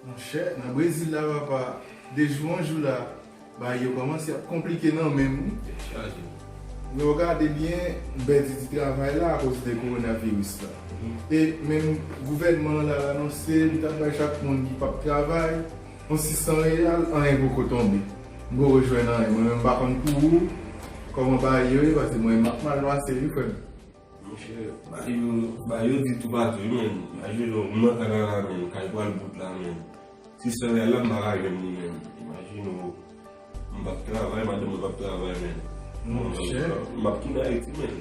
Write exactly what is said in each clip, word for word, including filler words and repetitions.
Monchè, nan Brezil la, papa, de jou an jou la, bagay yo kòmanse ap konplike nan men m wi. Lè w gade byen, m pèdi ti travay la akoz de kowonaviris la. E menm gouvènman an la anonse li t ap bay chak moun ki p ap travay yon sis san reyal, anyen poko tonbe. M poko jwenn anyen. Mwen menm m pa konn pou ou kòman bagay yo ye, paske mwen m ap mal pase wi, frè m. Monchè, bagay yo, bagay yo di toupatou wi, menn. Imajine w, m nan kay la la, menn, kay pral bout la, menn. Sis san reyal la, m pa ka jwenn li, menn. Imajine w, m p ap travay, madanm mwen p ap travay, menn. Monchè. M ap tounen Ayiti, menn.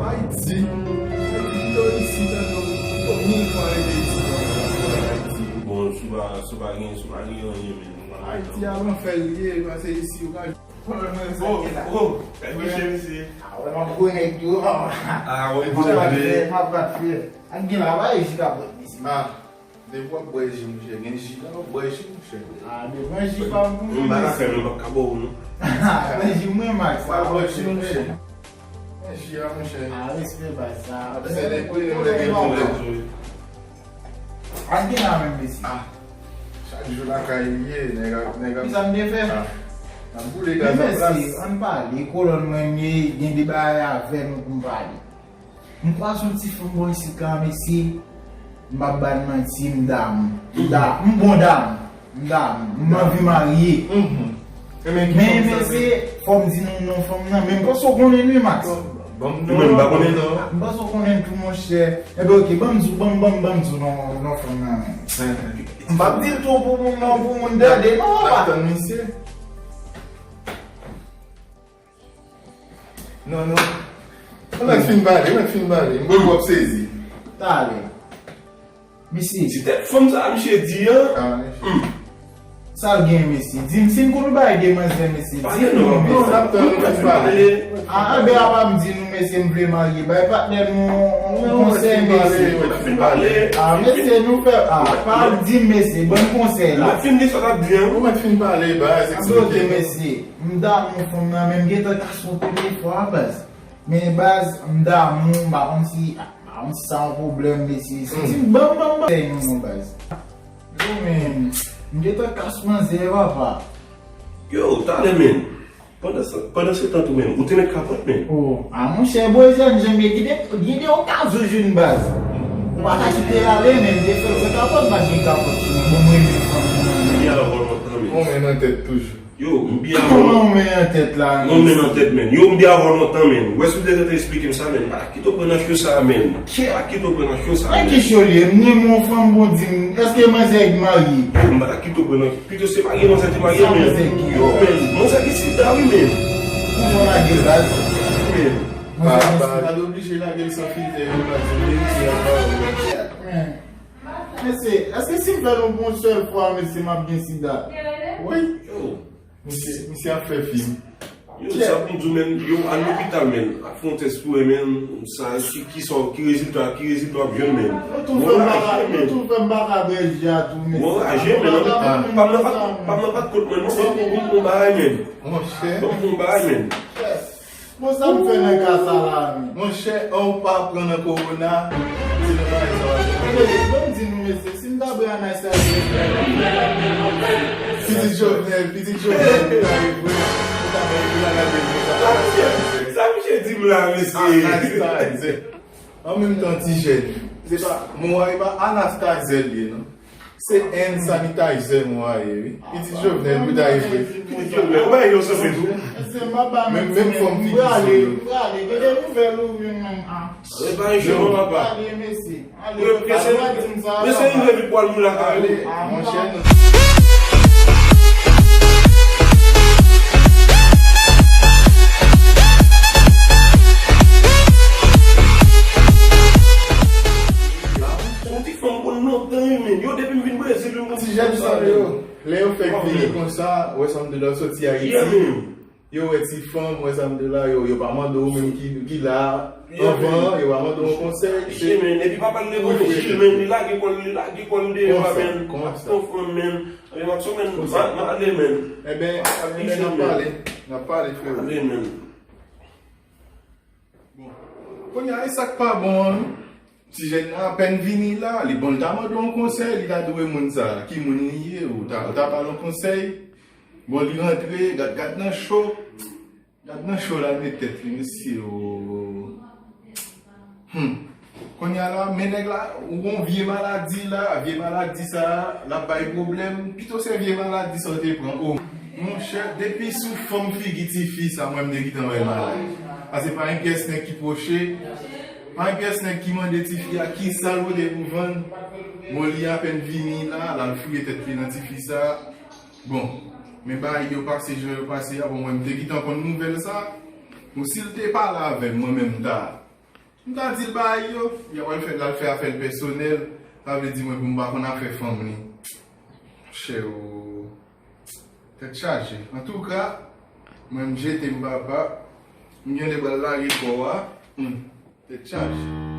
Ayiti? Ayiti pito isit ankò, pito mil fwa rete isit ankò pase Ayiti. Bon, si w pa, si w pa gen, si w pa gen anyen, menn. Ayiti a lanfè l ye, pase isi ou ka. Oh, oh, misye, misye. Ah, wè, m ap konnen tou. Ah, wè, m ap bat fè, m ap bat fè. Ak gen la, pa e jika pwèt, mesye. Ah, depi w ap bwè ji, monchè, gen ji la, w ap bwè ji, monchè. Ah, devan ji pa m pou m, m pa ka fè, m pa ka ba w, non. Pran ji mwen, Max. W ap bwè ji, monchè. Pran ji a, monchè. Ah, respè, baz, sa. Se de kote nou lè gen pwoblèm. Ak gen la menm, mesye. Ah, chak jou lakay li ye, nèg ap, nèg ap. Kisa m te fè? Ah, n ap boule gaz an plas. Men mesye, ann pale, kolòn mwen ye, gen de bagay avè nou pou m pale. M kwaze yon ti fanm bò isit la, mesye. M p ap ba n manti, m damou. M da-, m bon damou. M damou. M anvi marye. Men mesye, fò m di nou non fanm nan. Men m panse w konnen l wi, Max. Ou menm pa konnen non? M panse w konnen l tou, monchè. Enben, oke, ban m di w, ban m, ban m, ban m di w non, non fanm nan, men. M p ap di l tou pou moun nan, pou moun tande, non, papa. N ap tann misye. Non, non. Ou mèt fin pale, ou mèt fin pale. M kwè w ap sezi. Talè. Mesye. Ti tèt fanm sa a misye di an. Ah, mesye. Sa l gen, mesye? Di m, si n konn yon bagay de manzè, mesye, di m non, mesye. Non, n ap tann ou fin pale. Ah, anben, apa m di nou, mesye, m vle marye. Bay patnè nou yon konsèy, mesye. Ou mèt fin pale. Ah, mesye, nou fè, ah, pa di m, mesye, ban m konsèy la. Ou mèt fin di sa w t ap di an. Ou mèt fin pale, baz, eksplike. Anben, oke, mesye. M damou fanm nan, men m gentan kase yon premye fwa, baz. Men baz, m damou, m pa konn si, m pa konn si sa yon pwoblèm, mesye. Si ti m ban m, ban m, ban m, non, baz. Yo, men, m gentan kase manzè, papa. Yo, talè, men. Pandan se, pandan se tan tou menm, ou te met kapòt, men. Oh, a monchè, bwè jèn jan, men gen de, gen de okazyon jwenn, baz. Ou pa ka kite l ale, men m te fè l pran kapòt, m pa t gen kapòt sou mwen. Bon, mwen renmen fanm nan, men. Li al avè w lontan, men. Bon, men nan tèt toujou. Yo, m byen avè w. Kòman w men nan tèt la, men? Mwen men nan tèt, men. Yo, m byen avè w lontan, men. Ou wè si w te gentan eksplike m sa, men. M pa ta kite w pran nan cho sa, men. M pa ta kite w pran nan cho sa, men. Men ki cho li ye? M renmen yon fanm, bon, di m, èske manzè ki marye? Yo, m pa ta kite w pran nan, pito se marye manzè te marye, men. Sa manzè ki? Yo, men, manzè gen sida, wi, men. Kòman w lage l, baz? Men. Manzè gen sida. Pa oblije lage l san filtè, yo, baz. Se verite a, pa. Men. Mesye, èske si m fè l yon bon sèl fwa, mesye, m ap gen sida? Wi. Yo. Misye, misye ap fè fim. Yo, sa pou m di w, men, yo, al lopital, men, ap fè yon tès pou wè, men, sa, ki, ki sa, ki rezilta, ki rezilta w ap jwenn, men. Yo tou fè m pa ka, yo tou fè m pa ka bwè ji a tou, mesye. Mwen raje, men, pa m nan pa, pa m nan pa t kont mwen, non, ban m yon, yon bagay, men. Monchè. Ban m yon bagay, men. Bon, sa m fè nan ka sa la, men? Monchè, an ou pa pran nan kowona, se nan bagay sa w ap pran. Anben, ban m di nou, mesye, si m ta pran Anastasie, pitit Jovenel, pitit Jovenel, li ta rive, li ta bay pou la lage l konsa. Sa misye, sa misye di m la, mesye? Anastasie. An menm tan, ti jèn. Se pa, mo a, e pa Anastasie l ye, non. Se hand sanitizer mwen a ye, wi. Pitit Jovenel, pou ta ye vre. Pitit Jovenel, ou bay yo sanble tou. Menm, menm fòm figi sa yo. M prale, m prale. Gen de nouvèl ou vin menm an. E pa yon jwe non, papa. Ale, mesye. Ale, mesye, rive vit pou al mou lakay ou. Ale, monchè, nou. Yon ti fanm konn lontan, wi, men. Yo, depi m vin Brezil, wi, m konn ti jèn sa yo. Lè yo fèk vini konsa, wè sa m de la soti Ayiti. Yo wè ti fanm, wè sa m de la, yo, yo pa mande w menm ki, ki la anvan, yo pa mande w konsèy. Epi papa l levanjil, men, li lage kò l, li lage kò l deyò a, men. Konsa, konsa. Konsa, men. Konsa. M ale, men. Enben, enben, n ap pale. N ap pale, frè. Ale, men. Bon. Kounye a, e sa k pa bon an, wi? Ti jèn nan apèn vini la, li bon, l ta mande yon konsèy, li ta di, "Wi, moun sa, ki moun li ye, ou ta, ou ta ba l yon konsèy?" Bon, li rantre, gad, gad nan cho. Gad nan cho la, met tèt li, mesye, o. Hmm. Kounye a la, men nèg la, ou gon vye maladi la, vye maladi sa, l ap bay pwoblèm. Pito se vye maladi sa w te pran, o. Monchè, depi sou fòm figi tifi sa, mwen, m te gentan wè l malad. Paske pa yon pyès nèg ki pwoche, pa yon pyès nèg ki mande tifi a ki sa l pote pou vann. Bon, li apèn vini la, l al fouye tèt li nan tifi sa. Bon, men bagay yo pase jan yo pase a, bon, mwen, m te gentan konn nouvèl sa. Bon, si l te pale avè m, mwen menm, m ta, m ta di l bagay yo. Li ap al fè, l al fè afè l pèsonèl. Sa vle di, mwen, pou m pa konn afè fanm li. Chè, o. Tèt chaje. Antouka, mwen, m jete m, papa. M gen de bal lage kò a. Hmm. Tèt chaje.